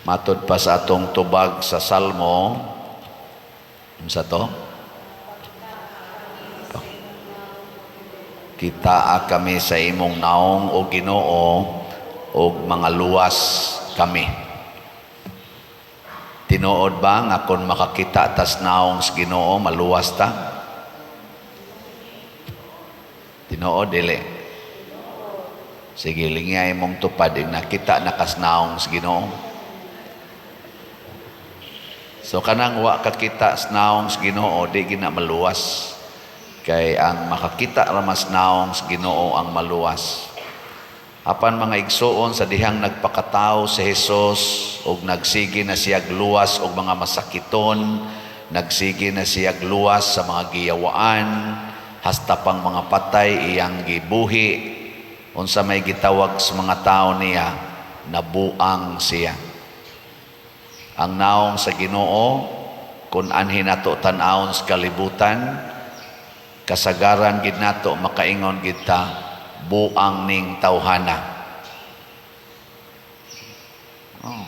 Matod pa sa atong tubag sa Salmo, unsa to? Kitaa kami sa imong naong, o Ginoo, og mga luwas kami. Tinuod ba nga kung makakita tas naong sa Ginoo, maluwas ta? Tinuod dili? Sige, lingya imong tupad, nakita na kas naong sa Ginoo. So kanang wa kakita sa naong sa Ginoo, di gina maluwas. Kay ang makakita ra mas naong sa Ginoo ang maluwas. Apan, mga igsuon, sa dihang nagpakatao si Jesus ug nagsige na siyag luwas og mga masakiton, nagsige na siyag luwas sa mga giyawaan, hasta pang mga patay iyang gibuhi. Unsa may gitawag sa mga tao niya? Nabuang siya. Ang naong sa Ginoo, kung anhi nato tan-awon sa kalibutan, kasagaran gid nato makaingon gid ta, "Buang ning tawhana." Oh.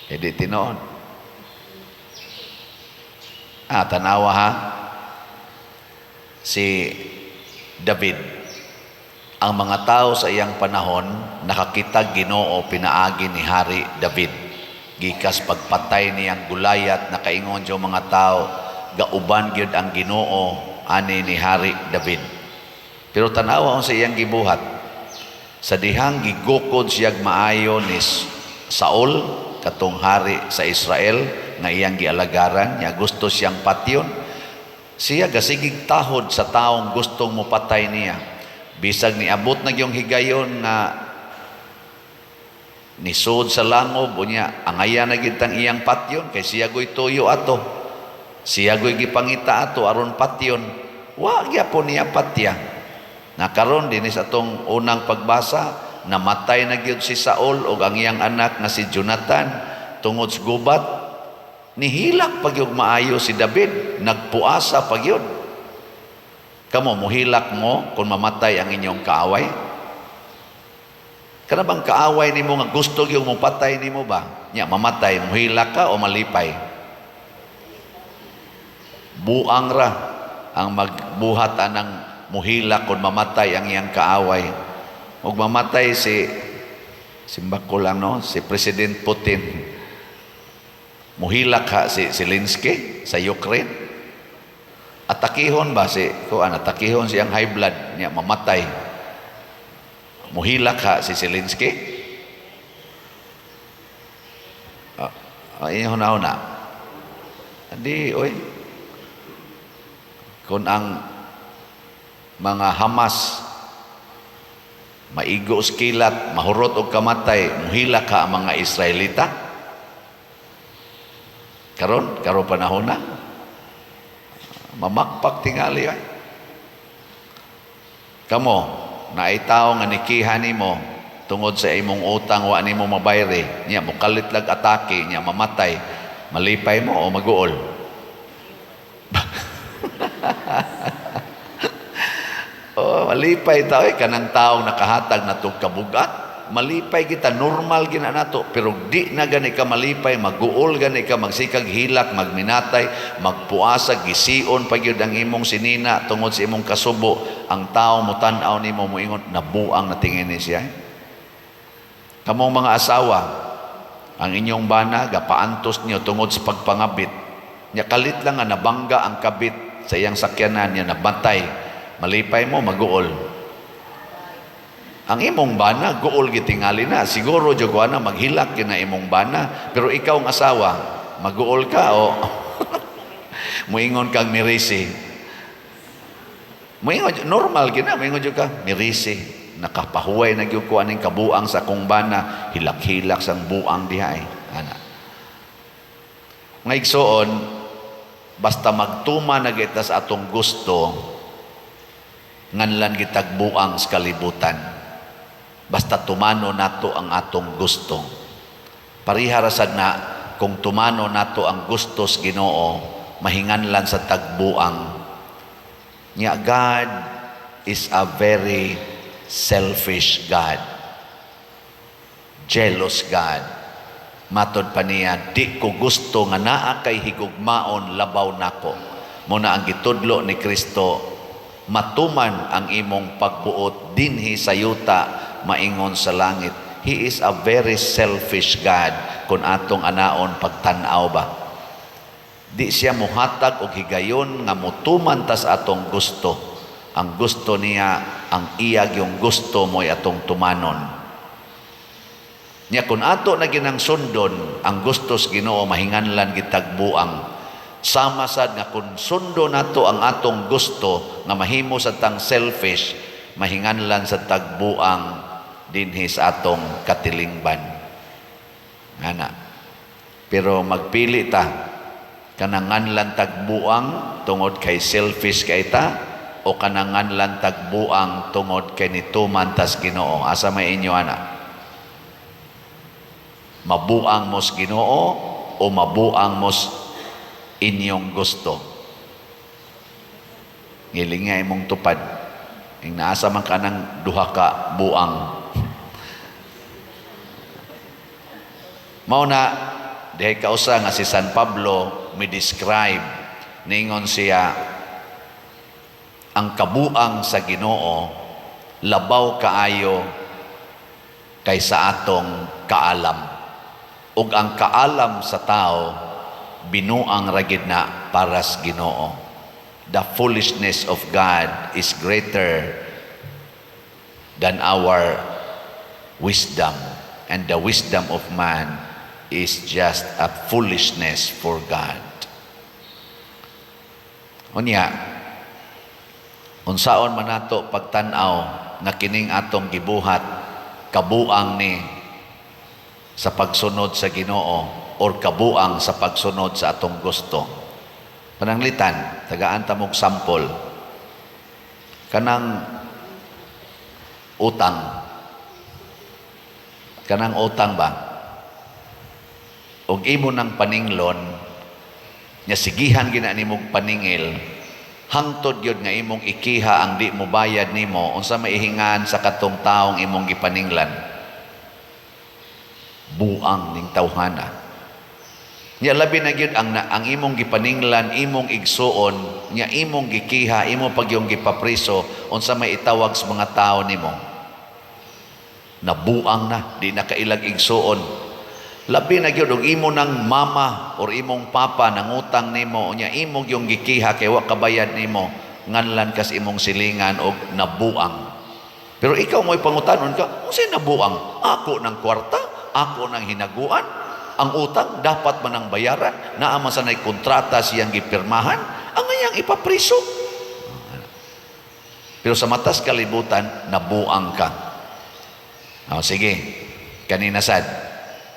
Hindi tinuod? Ah, tanawa ha. Si David, ang mga tao sa iyang panahon nakakita Ginoo pinaagi ni Hari David. Gikas pagpatay niyang Goliath, nakaingon yung mga tao, "Gauban gyud ang Ginoo ani ni Hari David." Pero tanawa sa iyang gibuhat. Sa dihang gigukod siyag maayo ni Saul, katong hari sa Israel nga iyang gialagaran, niya gusto siyang patyon. Siya gasigig tahod sa taong gustong mopatay niya. Bisag niabot na yung higayon nga nisud sa langob, unya angaya na gid tang iyang patyon kay siya goy tuyo ato. Siya goy gipangita ato aron patyon. Wa gyapon niya patya. Na karon dinhi sa atong unang pagbasa, namatay na gyud si Saul ug ang iyang anak nga si Jonathan tungod sa gubat. Nihilak pa gyud maayo si David, nagpuasa pa gyud. Kamo, muhilak mo kung mamatay ang inyong kaaway? Kana bang kaaway nimo nga gusto gyud mo patay nimo ba? Nya mamatay, muhilak ka o malipay? Buang ra ang magbuhat anang muhilak kung mamatay ang iyang kaaway. Ug mamatay si, simbako lang no, si President Putin. Muhilak ha si Zelensky sa Ukraine? Atakihon ba si kuan, atakihon siyang high blood niya, mamatay. Muhilak ha si Zelensky? Ah, ah, na na. Di, oy. Kung ang mga Hamas maigo sa kilat, mahurot og kamatay, muhilak ka ang mga Israelita? Karon, karon panahon na. Mamakpak tingali ay. Kamo, naay tao nga nikiha nimo tungod sa imong utang wa nimo mabayri, niya mokalit lag atake, niya mamatay, malipay mo o maguol? Oh, malipay ta oy, kanang taong nakahatag nato kabugat. Malipay kita, normal gina nato, pero di na gani ka malipay, maguol gani ka, magsikag hilak, magminatay, magpuasa, gision pa gyud ang imong sinina tungod sa imong kasubo. Ang tao mutan-aw nimo, moingon, "Nabuang na tingin ni siya." Kamong mga asawa, ang inyong bana gapaantos niyo tungod sa pagpangabit. Nya kalit lang nga nabangga ang kabit sa iyang sakyanan niya, nabatay. Malipay mo, maguol? Ang imong bana, guol gitingali na. Siguro jud na maghilak gyud na imong bana, pero ikaw ang asawa, maguol ka o muingon kang mirisi? Muingon normal gyud na, muingon jud ka, "Mirisi. Nakapahuway na gyud ko aning kabuang sa akong bana, hilak-hilak sang buang diha ay." Ana. Mga igsoon, basta magtuma na kita sa atong gusto, nganlan gitag buang sa kalibutan. Basta tumano nato ang atong gusto. Pariha ra sad na kung tumano nato ang gusto sa Ginoo, mahinganlan sa tagbuang. Nya God is a very selfish God. Jealous God. Matod pa niya, "Di ko gusto nga naa kay higugmaon labaw nako." Mao na ang gitudlo ni Kristo, "Matuman ang imong pagbuot dinhi sa yuta maingon sa langit." He is a very selfish God kung atong anaon pagtan-aw ba. Di siya muhatag og higayon nga mutuman tas atong gusto. Ang gusto niya, ang iya yung gusto mo'y atong tumanon. Nya kung ato na ginang sundon ang gusto sa Ginoo, mahinganlan gitag buang. Sama sad nga kung sundon nato ang atong gusto nga mahimo sa tang selfish, mahinganlan sa tagbuang dinhi sa atong katilingban. Ngana. Pero magpili ta, kanang nganlan tagbuang tungod kay selfish kay ta o kanang nganlan tagbuang tungod kay nituman tas Ginoo. Asa may inyo ana? Mabuang mos Ginoo o mabuang mos inyong gusto? Ngiling nga imong tupad. Ing naasa man ka ng duha ka buang. Mao na dihay kausa nga si San Pablo mi describe, ningon siya, ang kabuang sa Ginoo labaw kaayo kaysa atong kaalam, ug ang kaalam sa tao binuang ra gid na para sa Ginoo. The foolishness of God is greater than our wisdom, and the wisdom of man is just a foolishness for God. Unya, unsaon man nato pagtan-aw nga kining atong gibuhat, kabuang ni sa pagsunod sa Ginoo or kabuang sa pagsunod sa atong gusto? Pananglitan, tagaan ta mog sample. Kanang utang. Kanang utang ba? Og imo nang paninglon, nya sigihan gina nimog paningil, hangtod gyud nga imong ikiha ang di mo bayad nimo, unsa maihingan sa katong taong imong gipaninglan? Buang ning tawhana. Nya labi na gyud ang imong gipaninglan, imong igsuon, nya imong gikiha, imo pagyong gipapriso, unsa may itawag sa mga tao nimo? Nabuang na, di na kailag igsuon. Labi na gyud og imo nang mama or imong papa nangutang nimo, unya imo gyung gikiha kay wa kabayad nimo, nganlan kas imong silingan og nabuang. Pero ikaw mo'y pangutanon ka, unsay nabuang? Ako ng kwarta, ako ng hinaguan, ang utang dapat man ang bayaran, naa man sa nay kontrata siyang gipirmahan, ang ngayang ipapriso. Pero sa matas kalibutan, nabuang ka. O, sige, kanina sad,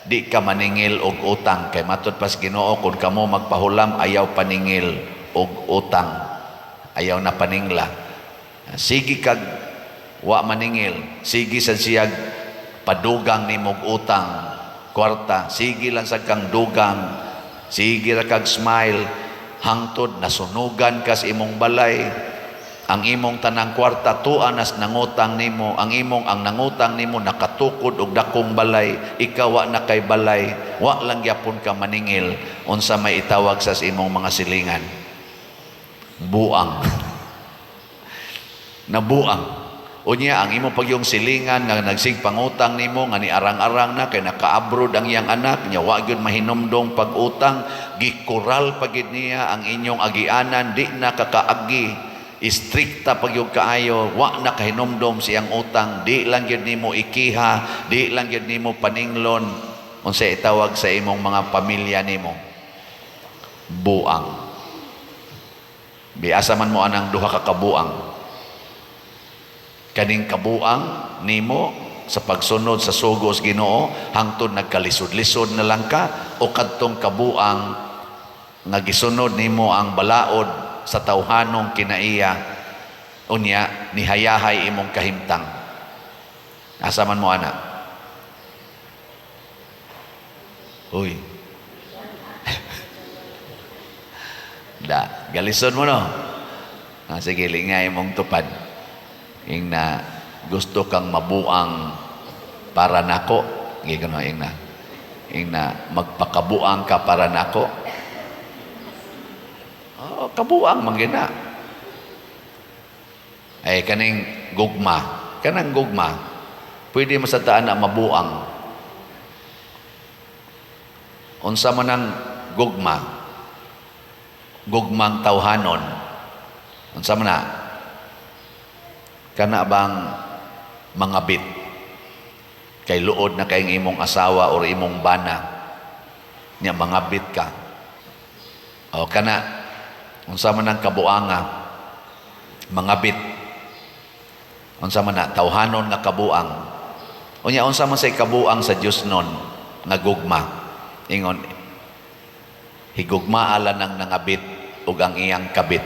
di ka maningil og utang kay matud pas Ginoo, kung kamo magpahulam, ayaw paningil og utang, ayaw na paningla. Sige kag wa maningil, sige sad siyag padugang nimog utang kwarta, sige lang sad kang dugang, sige ra kag smile hangtod nasunugan kas imong balay. Ang imong tanang kwarta tuan nas nangutang nimo, ang nangutang nimo nakatukod og dakong balay, ikaw wa na kay balay, wa lang gyapon ka maningil, unsa may itawag sa imong mga silingan? Buang. Nabuang. Unya ang imo pagyong silingan nga nagsig pangutang nimo nga niarang-arang na kay naka-abroad ang iyang anak nya wa gyud mahinumdong pag-utang, gikural pagid niya ang inyong agianan, di na kakaagi, istrikta pag yung kaayo, wa na kahinumdom siyang utang, di lang gyud nimo ikiha, di lang gyud nimo paninglon, unsa itawag sa imong mga pamilya nimo? Buang. Biasa man mo anang duha ka kabuang. Kaning kabuang nimo sa pagsunod sa sugos Ginoo hangtod nagkalisod-lisod na lang ka, o kadtong kabuang nga gisunod nimo ang balaod sa tawhanong kinaiya, unya nihayahay imong kahimtang. Asa man mo ana? Uy. Da, galison mo no. Ah, sige, lingay imong tupad. Ing na gusto kang mabuang para nako, gigano ing na. Ingna magpakabuang ka para nako. Oh, kabuang man gina. Ay kaning gugma, kanang gugma. Pwede mo sa taan na mabuang. Unsa man ang gugma? Gugmang tawhanon. Unsa man na? Kana bang mangabit kay luod na kayong imong asawa or imong bana nya mangabit ka? O kana, unsa man ang kabuanga? Mangabit. Unsa man na? Tawhanon nga kabuang. Unya, unsa man say kabuang sa Dios nun nga gugma? Ingon, higugmaa lang ng nangabit ug ang iyang kabit.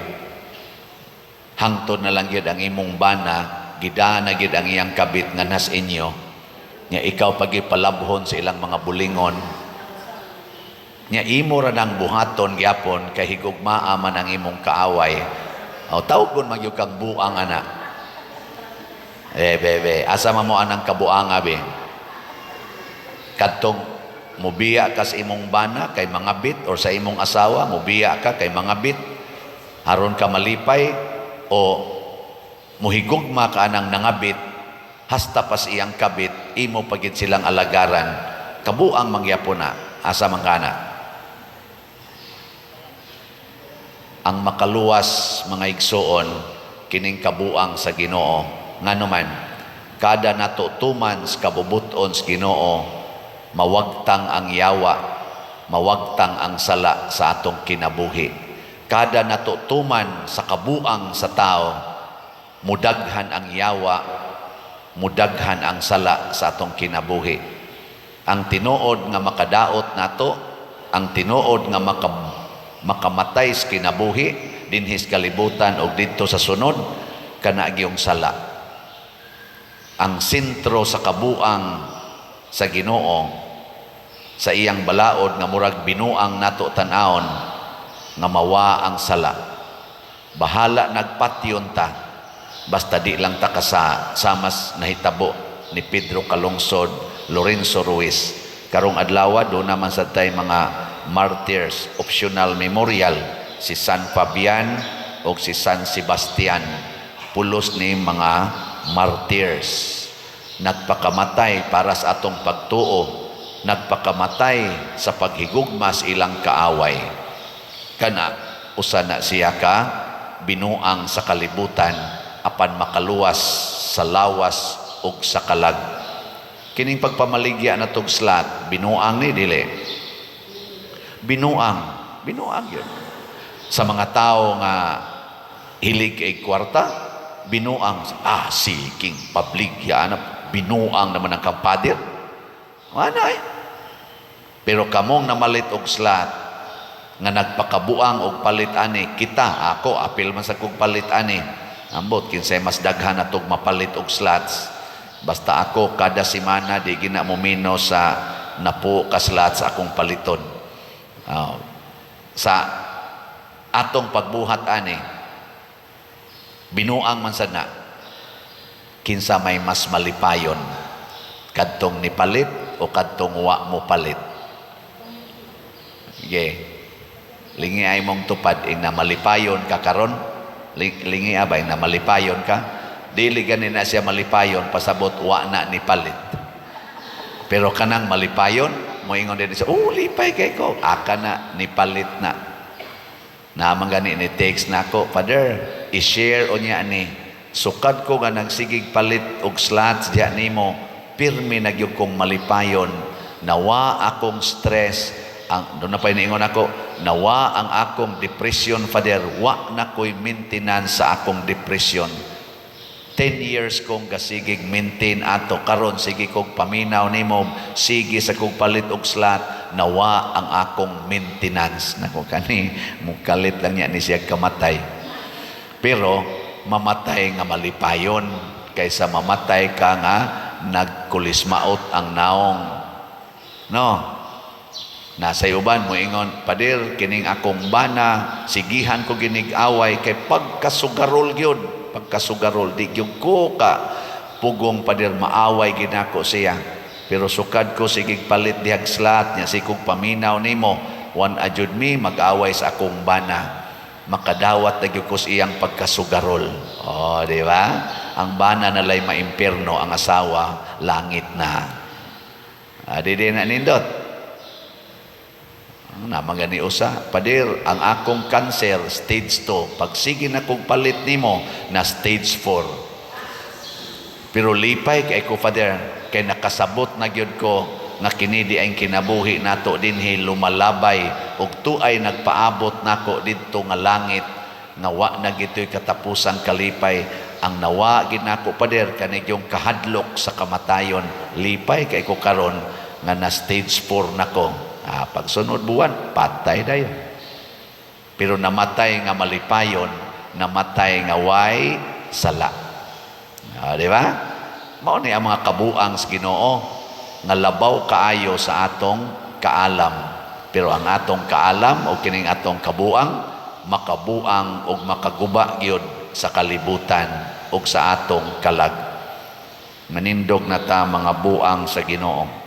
Hangtod na lang gyud ang imong bana, gida na gyud ang iyang kabit nga nas inyo nya, ikaw pagipalabhon sa ilang mga bulingon nya, imo ra nang buhaton gyapon kay higugmaa man ang imong kaaway. O tawgon man gyud kang buang ana. Eh, bebe, asa man mo anang kabuanga, be? Kadtong mubiya ka sa imong bana kay mangabit or sa imong asawa, mubiya ka kay mangabit aron ka malipay, o muhigugma ka anang nangabit hasta pas iyang kabit, imo pagid silang alagaran? Kabuang mangyapon na. Asa man kana ang makaluwas, mga igsuon? Kining kabuang sa Ginoo. Ngano man, kada nato tuman sa kabubuton sa Ginoo, mawagtang ang yawa, mawagtang ang sala sa atong kinabuhi. Kada nato tuman sa kabuang sa tao, mudaghan ang yawa, mudaghan ang sala sa atong kinabuhi. Ang tinuod nga makadaot nato, ang tinuod nga makamatay sa kinabuhi dinhi sa kalibutan og didto sa sunod, kana gyung sala. Ang sentro sa kabuang sa Ginoo sa iyang balaod nga murag binuang nato tan-awon nga mawa ang sala. Bahala nagpatyon ta, basta di lang ta kasa samas nahitabo ni Pedro Calungsod, Lorenzo Ruiz. Karong adlaw do naman sa tay mga martyrs optional memorial, si San Fabian o si San Sebastian. Pulos ni mga martyrs, nagpakamatay para sa atong pagtuo, nagpakamatay sa paghigugma sa ilang kaaway. Kana usa na siya ka binuang sa kalibutan apan makaluwas sa lawas ug sa kalag. Kining pagpamaligya na tog slot, binuang ni dili? Binuang, binuang yun. Sa mga tao nga hilig kay kwarta, binuang. Ah, si King Pabligya na, binuang naman ang kampader. Wala eh. Pero kamong namalit og slot nga nagpakabuang og palit ani kita, ako apil man sa kog palit ani. Ambot kinsay mas daghan natog mapalit og slots. Basta ako, kada semana di gina mo mino sa napo ka slots akong paliton. Sa atong pagbuhat ani, binuang man sad na. Kinsa may mas malipayon, kadtong nipalit o kadtong wa mo palit? Sige. Lingi ay mong tupad ing na malipayon ka karon. Lingi abay na malipayon ka. Dili gani na siya malipayon, pasabot wa na ni palit. Pero kanang malipayon, moingon din siya, "Oh, lipay kay ko." Aka na ni palit na. Naman gani ni text nako, "Father, i-share unya ni. Sukad ko nga nagsigig palit og slots diha nimo, pirmi na gyud kong malipayon. Nawa akong stress." Ang doon na pa niingon ako, "Nawa ang akong depression, Father, wa na ko'y maintenance sa akong depression. 10 years kong gasigig maintain ato, karon sige kog paminaw nimo, sige sa kog palit og slot, nawa ang akong maintenance." Nako, kani mukalit lang niya ni siya kamatay. Pero mamatay nga malipayon kaysa mamatay ka nga nagkulismaot ang naong, no? Nasa uban mo ingon, "Pader, kining akong bana, sigihan ko ginig-away kay pagkasugarol gyud, pagkasugarol, di gyud ko ka pugong, pader, maaway ginako siya." Pero sukad ko sigig palit dihag slot nya, sikog paminaw nimo, wan ajud mi mag-away sa akong bana. Makadawat na gyud ko sa iyang pagkasugarol. Oh, di ba? Ang bana na lay maimpierno, ang asawa langit na. Ah, di di na nindot. Na gani usa, "Pader, ang akong cancer stage 2. Pag sige na kong palit nimo, na stage 4. Pero lipay kay ko, Father, kay nakasabot na gyud ko nga kini di ang kinabuhi nato dinhi lumalabay ug tuay nagpaabot nako didto nga langit nga wa na gito'y katapusang kalipay. Ang nawa gid nako, Pader, kani yung kahadlok sa kamatayon. Lipay kay ko karon nga na stage 4 nako." Ah, pagsunod buwan, patay dayon. Pero namatay nga malipayon, namatay nga way sala. Ah, di ba? Mao ni ang mga kabuang sa Ginoo nga labaw kaayo sa atong kaalam. Pero ang atong kaalam o kining atong kabuang, makabuang og makaguba gyud sa kalibutan ug sa atong kalag. Manindog na ta, mga buang sa Ginoo.